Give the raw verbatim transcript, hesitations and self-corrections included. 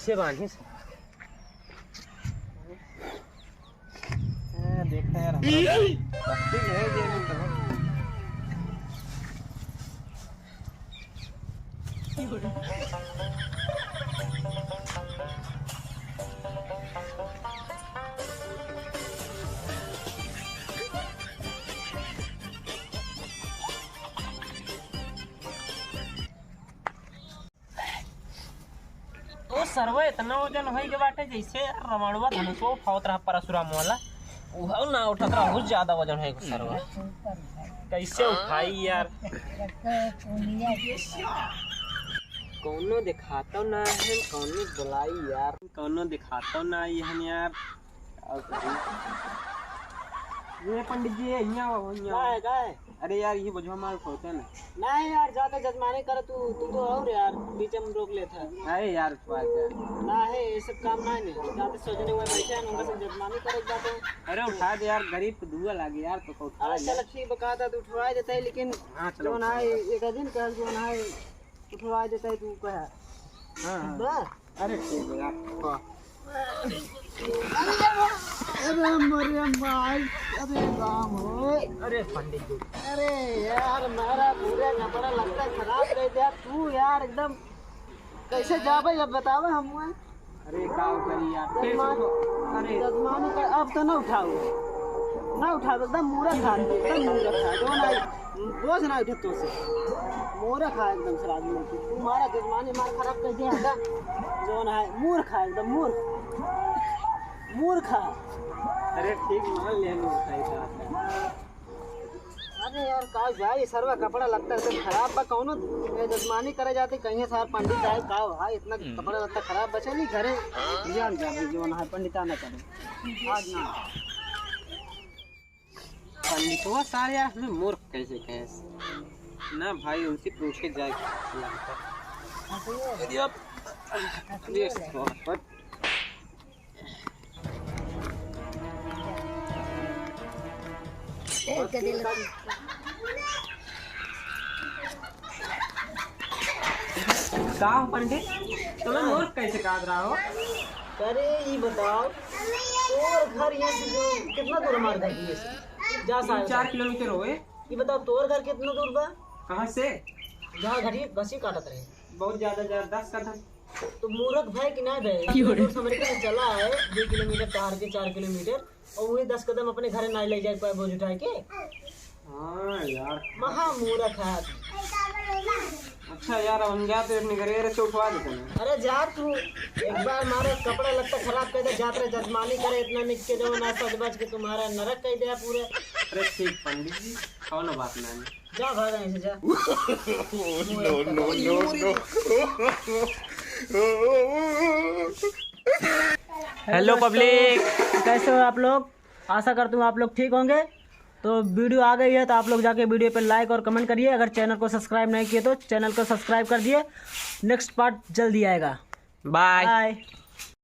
ये बांधी से। ए, देखा यार, हमरा तो पत्ती है जे नहीं तो। ओ सरवा, इतना वजन होई के बाटे, जैसे यार रावणवा धनुषो उठावत रहा परशुराम वाला, उहो ना उठत रहा, बहुत ज्यादा वजन है सरवा। कैसे उठाई यार? कौनो देखातो ना है, कौनो बुलाई यार, कौनो देखातो ना है यार। और कहीं। ये पंडित जी, ये हियाँ आओ, हियाँ आओ। का है, का है? अरे यार, ये बोझवा मार उठावत है ना। नहीं यार, जाते जजमानी करे तू, तू तो और यार, बीच में रोक लेता है। अरे यार, उठवा दे। ना है, ये सब काम ना है, नहीं। जाते सजने हुए बैठे हैं, उनका सब जजमानी करे जाते हैं। अरे उठा दे यार, गरीब को दुआ लागे यार, तो को उठा अरे ले। चलो ठीक बा, कहा था तो उठवा देते हैं, लेकिन हाँ, चलो, जो ना उठा है, दे। एक दिन कह जो ना है, उठवा देते हैं, तू कहा। हाँ, हाँ। बस। अरे ठीक है यार। अरे मरे माई, अरे राम हो। अरे पंडित जी। अरे यार, मारा पूरा कपड़ा लगता है खराब कर दिया तू यार, एकदम कैसे जाबे अब बतावे हम। अरे का करी यार, कैसे जजमान-, को-, अरे। जजमानी कर, अब तो ना उठाओ, ना उठाओ, एकदम मूरख आदमी, एकदम मूरख आदमी, जो ना बोझ ना उठे तो से। मूरख है एकदम से आदमी। तुम्हारा जजमानी मार खराब कर दिया है ना? जो ना है, मूर्ख है एकदम, मूर्ख। मूर्ख है। अरे ठीक मान ले, मूर्ख है, का है? अरे यार, का भाई, सरवा कपड़ा लगता है एकदम खराब बा। कौनो जजमानी करे जाते, कहीं सार पंडित आए, का भाई, इतना कपड़ा लगता खराब बचे नहीं घरे। जान जा भाई, जो ना है, पंडिता ना करे। आज ना। पंडितवा सारे यार हमें मूर्ख कैसे कहे? ना भाई, उनसे पूछे जाए। अरे अब, अरे सोहबत। का हो पंडित, तुम्हें मूर्ख कैसे कहा रहा हो? अरे, ये बताओ, तोर घर यहाँ से जो कितना दूर हमारे घर के से? जा तीन साहब। चार किलोमीटर होए। ये बताओ, तोर घर कितना दूर बा? कहाँ से? जहाँ घड़ी घसी काटत रहे। बहुत ज्यादा, ज्यादा, दस कदम। तो मूर्ख भाई कि ना भाई? क्यों रे? दूर से हमरे कने चला है, दो किलोमीटर तार के, चार किलोमीटर, और वही दस कदम अपने घरे ना ले जाए पाए बोझ उठाए के। हाँ यार। महा मूर्ख है। अच्छा यार, हम जाते अपने घरे, अरे से उठवा देते हैं। अरे जा तू, एक बार मारे कपड़ा लत्ता खराब कर दे, जात रहे जजमानी करे, इतना निक के जो ना सज बज के तुम्हारा नरक कर दे पूरे। अरे ठीक पंडित जी, कौनो बात नहीं। जा भाग यहाँ से, जा। No, no, no, no। Hello पब्लिक, कैसे हो आप लोग? आशा करता हूँ आप लोग ठीक होंगे। तो वीडियो आ गई है तो आप लोग जाके वीडियो पे लाइक और कमेंट करिए। अगर चैनल को सब्सक्राइब नहीं किए तो चैनल को सब्सक्राइब कर दिए। नेक्स्ट पार्ट जल्दी आएगा। बाय। बाय।